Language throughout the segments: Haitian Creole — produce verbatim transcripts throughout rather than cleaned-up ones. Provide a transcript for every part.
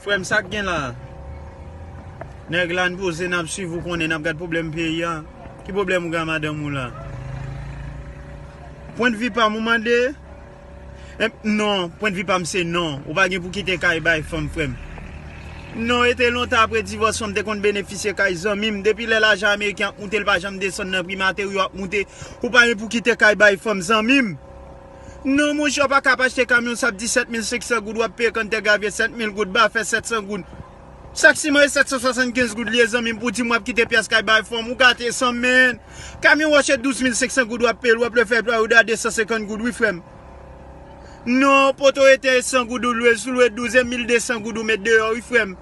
Frè m, sa k gen la? Nèg la, n poze, n ap swiv, ou konnen, n ap gad pwoblèm peyi a. Ki pwoblèm ou gen ak madanm ou la? Pwennvi pa m ou mande? Em, non, pwennvi pa m se non. Ou pa gen pou kite kay bay fanm, frè m. Non, e te lontan apre divòs fanm te konn benefisye kay zanmi m. Depi lè lajan ameriken ap moute, l pa janm desann nan pri materyo ap moute. Ou pa gen pou kite kay bay fanm, zanmi m. Non, monchè, w pa ka ap achte kamyon sab disèt mil senk san goud, w ap peye kantè gravye sèt mil goud, ba fè sèt san goud. Sak siman e sèt san swasannkenz goud li ye, zanmi m, pou di m w ap kite pyès kay bay fanm, ou gate san, men. Kamyon wòch e douz mil senk san goud w ap peye l, w ap lwe fè plwa, ou da de san senkant goud, wi, frè m. Non, poto etè e san goud ou lwe, sou lwe douz e mil de san goud ou met deyò, wi, frè m.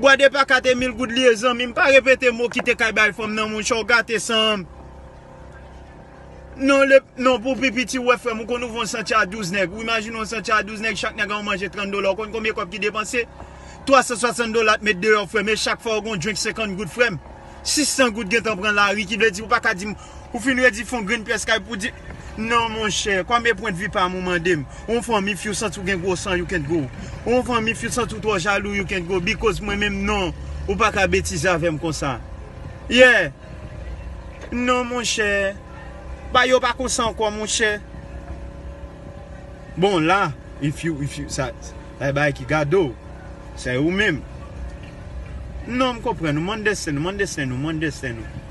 Bwa de pakat e mil goud li ye, zanmi m, pa repete mo kite kay bay fanm nan, monchè, w gate san. Non, le, non, pou pi piti, w wè, frè m, ou konn ouvri yon santye a douz nèg. Ou imajine yon santye a douz nèg, chak nèg a yon manje trant dola. Ou konn konbyen kòb ki depanse? Twa san swasant dola t met deyò, frè m. E chak fwa ou gon drink senkant goud, frè m. Sis san goud gentan pran lari, ki vle di ou pa ka di m, ou fin redi fon grenn pyès kay pou di, non, monchè, kòm e pwennvi pa m ou mande m. Ou yon fanm, if you santi w gen gwo san, you can go. Ou yon fanm, if you santi w twò jalou, you can go. Because mwen menm, non, ou pa ka betize avè m konsa. Yeah. Non, monchè. Bagay yo pa konsa ankò, monchè. Bon, la, if you, if you, sa, sa e bagay ki gade w. Sa e ou menm. Non, m konprann ou, m understand ou, m understand ou, m understand ou.